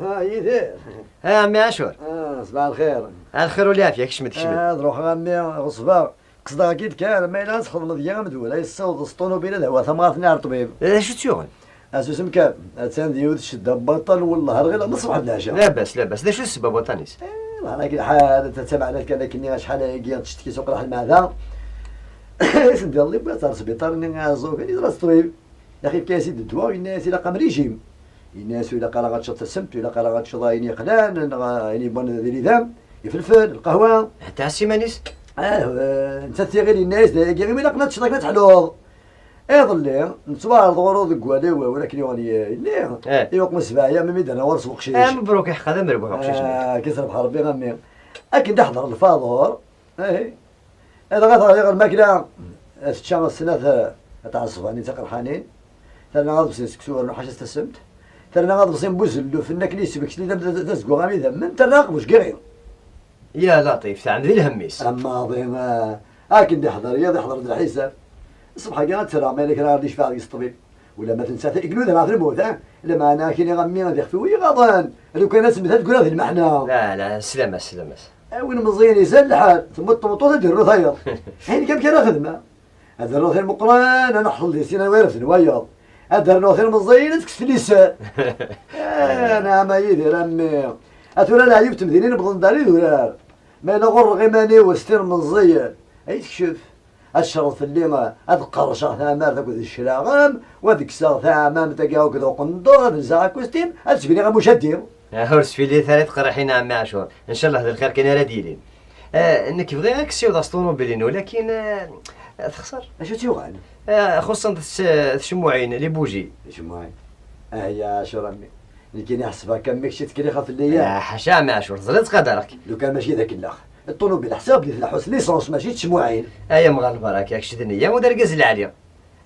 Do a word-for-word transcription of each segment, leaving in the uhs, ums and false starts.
Ah, Yidir. Ah, ɛemmi Ɛacur. Ah, ṣbaḥ lxir. Ɛal lxir u lɛafya, kecmet, kecmet. Ah, ad ruḥeɣ a mmi, ɣeṣbeɣ. Qesdeɣ-ak-id kan, ma yella ad txedmeḍ deg-i amedwel, a yessaweḍ s ṭṭunubil ad awiɣ tamɣart-nni ar ṭṭbib. Eh, d acu tt-yuɣen? Asusem kan, attan d yiwet ccedda n baṭṭal, wellah, ar ɣileɣ d ṣṣbeḥ d leɛca. Labas, labas. D acu ssebba n waṭṭan-is? Eh, lehna-k lḥal, d tattabaɛnat kan akkenni acḥal-agi tettcetki s uqraḥ lmeɛda. I sen-d-iḍelli wwiɣ-tt ar sbiṭar-nni Iɛeẓẓugen, yeẓra-tt ṭṭbib. Yaxi yefka-yas-id ddwa, yenna-yas ilaq-am régime. Yenna-yas ur ilaq ara ad teččeḍ tasemt, ur ilaq ara ad teččeḍ ayen yeqlan, neɣ ayen yewwan d iridam, ifelfel, lqahwa. Tɛass iman-is? Ah, eh, nettat tiɣil yenna-yas d ayagi imi ilaq ad teččeḍ akken ad teḥluḍ. Iḍelli, nettwaɛreḍ ɣur-u deg waliw, win akken yuɣen yi-, yenni, Eh. i uqem ssbeɛ-ya, mi d-nerra ɣur-s uqcic. Ah, mebruk, iḥeqqa d amerbuḥ uqcic-nni. Ah, akken s lbeḥ Rebbi a mmi. Akken d-aḥḍer lfaḍur, eh, Dɣa teɣli ɣer lmakla, tečča snat, eh, tɛeṣbanin tiqerḥanin, terna aḍebsi n seksu rnu ḥaca tasemt, terna aḍebsi n buzelluf-nni akken yesbek slida d azeggaɣ am idammen, terna aqbuc n yiɣi. Ya Laṭif, teɛmed i lhemm-is. Amaḍi, eh, akken d-iḥḍer yiḍ, iḥḍer-d lḥisab. Ṣṣbeḥ-agi ad tt-rreɣ, ma yella kra ara d-yecfaɛ deg-s ṭṭbib. Ulamma tensa, ignuda ɣef lmut, eh? Lameɛna akken iɣammi ad ixef wiyaḍ, lukan ad temmtet tgura di lmeḥna. La, la, sslam-as, sslam-as. A win meẓẓiyen izad lḥal, temmut tmeṭṭut ad d-ternu tayeḍ. Ayen kan amek ara xedmeɣ. Ad rnuɣ tin meqqren, ad neḥṣel di sin ad wiref d wayeḍ. Ad rnuɣ tin meẓẓiyen, ad tekkes fell-i sser. Eh, nɛama Yidir, a mmi. A tura leɛyub n temdinin wwḍen-d ar idurar. Ma yella ɣurreɣ iman-iw s tin meẓẓiyen, ay tekcef. Ad tecreḍ fell-i, ad qerrceɣ tamart akked cclaɣem, u ad kkseɣ taɛmamt-agi akked uqendur, ad lseɣ akustim, ad sbeliɣ am ucaddi. Ah, ur sfilit ara i tqerriḥin a ɛemmi Ɛacur. Ncallah d lxir kan ara d-yilin. Ah, nekk bɣiɣ ad k-ssiwḍeɣ s ṭumubil-inu, lakin, ah, texṣer. Acu tt-yuɣal? Ah, xuṣṣent tc-, tcemmuɛin, les bougies. Tcemmuɛin. Ah, ya Ɛacur a mmi. Nekkini ḥesbeɣ-k am mi kečč tettkellixeḍ fell-i, ya? Ah, ḥaca a ɛemmi Ɛacur, teẓriḍ ttqadareɣ-k. Lukan mačči d akellax. Ṭṭunubil ḥsiɣ belli tleḥḥu s licence mačči d tcemmuɛin. Ay amɣar lbaraka, kečč d nniya u d argaz lɛali.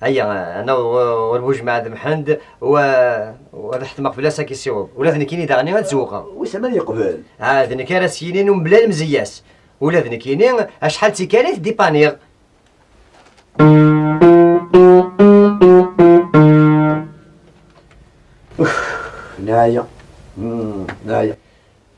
Aya, ad naweḍ ɣur Bujemɛad Mḥend, u, u ad ḥetmeɣ fell-as ad k-issiweḍ. Ula d nekkini daɣen ad zewɣeɣ. Wissen ma ad yeqbel? Ah, d nekk ara s-yinin u mebla lemzeyya-s. Ula d nekkini acḥal d tikkal i t-dipaniɣ. Uf, neɛya. Hmm, neɛya.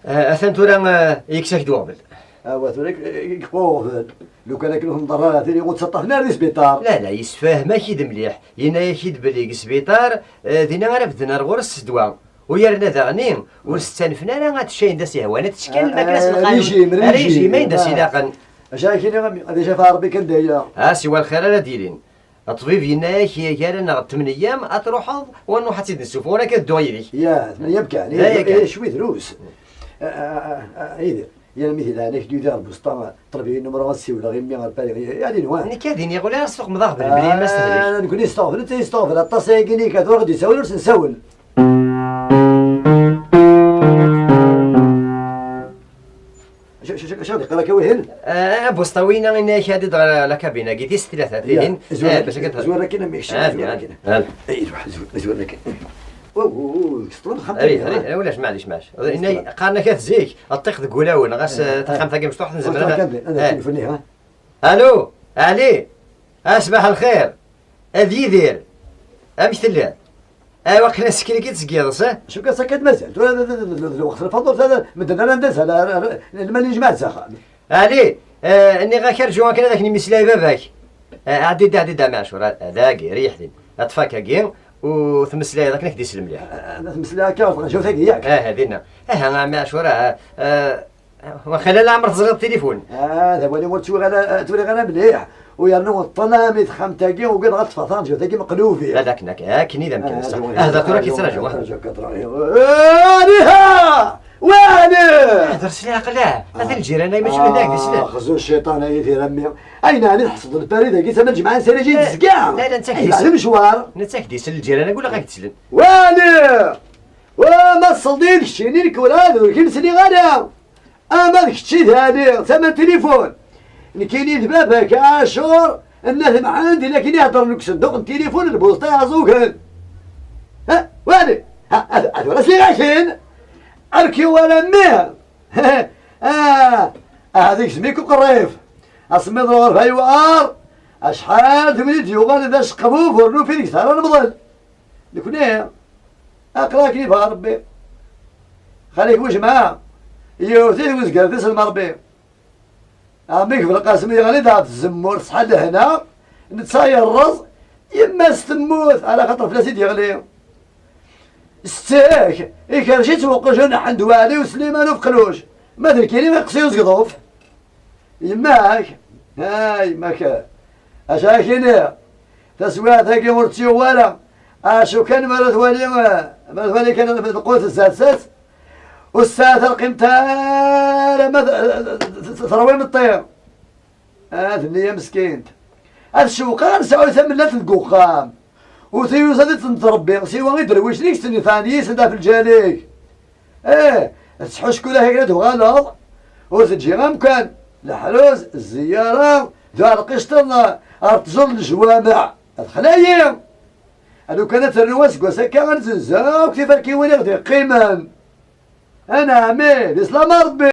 Ah, atan tura, ah, yekkes-ak-d uɣbel. Awa, tura yek-, yeqwa uɣbel. Lukan akken ur t-nḍerr ara, tili ur ttaṭṭafen ara di sbiṭar. La, la, yessefhem-ak-id mliḥ. Yenna-yak-id belli deg sbiṭar, ah, dinna ara bedden ar ɣur-s s ddwa. U yerna daɣen, ur s-ttanfen ara ad tečč ayen d as-yehwan, ad tečč kan lmakla s lqanun. Régime, régime, ayen d as-ilaqen. Acu ara k-iniɣ a mmi, ad icafeɛ Rebbi kan d aya. Ah, siwa lxir ara d-yilin. Ṭṭbib yenna-yak, gar-aneɣ d tmenyam ad truḥeḍ, u ad nruḥ ad tt-id-nessufeɣ, ur akka ad dduɣ yid-k. Ya, tmenyam kan, d aya kan. Cwi drus. A, a, a, a, Yidir, yal mi di leɛnaya-k d-yudi ɣer lbusṭa, ṭleb-iyi numru ad ssiwleɣ i mmi ɣer Paris, ya, ad inwa. Nekk ad iniɣ, ula ad s-tuqmeḍ aɣbel mebla ma s-tehlik. Ah, nekkni s tuɣbel, netta s tuɣbel, aṭas ayagi-nni kan, tura ɣ-d-yessawel ur s-nsawel. Acu, acu, acu, acu d-iqqar akka wihin? Ah, Buṣṭawi-na, inna-yak ad d-ɣer la cabine-agi tis tlata, tihin. Zwir, eh, bac akka zwir akin a mmi, ah, zwir akin. Ah. Ay, ruḥ, zwir, zwir akin. Wa, wa, wa, teṭṭlem xaṭi, ari, ah. Ari, ulac, maɛlic, maɛlic. Inna, qqaren-ak at zik, ṭṭiq deg wulawen, ɣas, eh, taxxamt-agi mecṭuḥt, nezmer ad, ad, ad, eh. Alo, Ɛli, a ṣbaḥ lxir. A d Yidir, amek telliḍ? Aywa, aql-i asekkin-agi seg yiḍes, eh? Acu kan, akka d mazal. Tura d, d, d, d, d lweqt lfaḍul, tura medden ara ndaz, ala, ara, ara, lmal yejmaɛ s axxam. Ɛli, eh, nniɣ-ak arǧu akken ad ak-nemmeslay baba-k. Eh, ɛeddi-d, ɛeddi-d, a Ɛmi Ɛacur, a, a, dagi, reyyeḥ din. Ṭṭef-ak-agi, u temmeslayeḍ akken ad k-d-isel mliḥ. Eh, eh, temmeslay akka ɣef tɣenjawt-agi, yak? Aha, dinna. Aha, a Ɛmi Ɛacur, aha, eh, Waqila leɛmer teẓriḍ tilifun. Ah, d awal-iw ur tturiɣ ara, tturiɣ ara mliḥ. U yernu ṭṭlam i texxamt-agi, ugadeɣ ad ṭṭfeɣ taɣenjawt-agi meqlubi. La, d akken, akken, akken i d amkan, ah, ṣṣeḥ. Ahder tura k-yettraǧu, ahder. Aniha! Wani! Ahder s leɛqel, ah! Atan lǧiran-a mačči wid ak-d-islen. Ah, xzu cciṭan, ay Yidir a mmi. Ayen ɛni tḥesbeḍ lpari dagi tama n lǧemɛa n Saraǧi tezga? La, la, netta k-d-islen. Ay, lemecwar. Netta k-d-islen, lǧiran-agi ula ɣ-ak-d-slen. Wani! Wa ma tselḍ-iyi d keččini, nekk werɛad ur k-in-sliɣ ara. Ama d kečč i d Ɛli, tama n tilifun. Nekkini d baba-k Ɛacur, n At Mɛand, i lakin iheddren deg usenduq n tilifun n Buṣṭa Iɛeẓẓugen. Ha, wali! Ha, ad, ad ur as-liɣ akin! Arki wala mmi! Ah, ah, ad igzem-ik uqerrif! Asemmiḍ n uɣerfay yuɛer, acḥal d wid i d-yuɣalen d aceqbub ur nufi deg-s ara lemḍel. Nekni, aql-aɣ akken yebɣa Rebbi. Alek wejmaɛ, yiwet i wezger tisem Rebbi. Ɛemmi-k Belqasem yeɣli-d ɣef tzemmurt ṣṣeḥḥa lehna, netta yerreẓ, yemma-s temmut, ala xaṭer fell-as i d-yeɣli. Settak, ikerrec-itt uqjun Ḥend Waɛli u Sliman Ubeqluc, ma d nekkini iqsi uzegḍuf. Yemma-k? Ha, yemma-k. Acu ara k-iniɣ? Taswiɛt-agi ur tt-yuɣ wara. Acu kan mi ara twali, mi ara twali kan lqut zzerset, ur tesɛa tarqimt ara ma t-, t-, t-, terwi meṭṭi. Ah, d nniya meskint. Ad cewqeɣ ad nesɛu tamellalt deg uxxam. U tiyuzaḍ i tent-trebbi, siwa iderwicen i yettnefɛen yis-sent ɣef lǧal-ik. Eh, tettḥucku la kra tuɣaleḍ, ur teǧǧi amkan. Leḥruz, zziyaṛa, d uɛelqic-ten, ar tẓul n lejwameɛ. Ad xlayi. A lukan ad ternu aseggas akka, ad nzenz akk tiferkiwin i ɣ-d-iqqimen. Anɛam, di slam a Rebbi.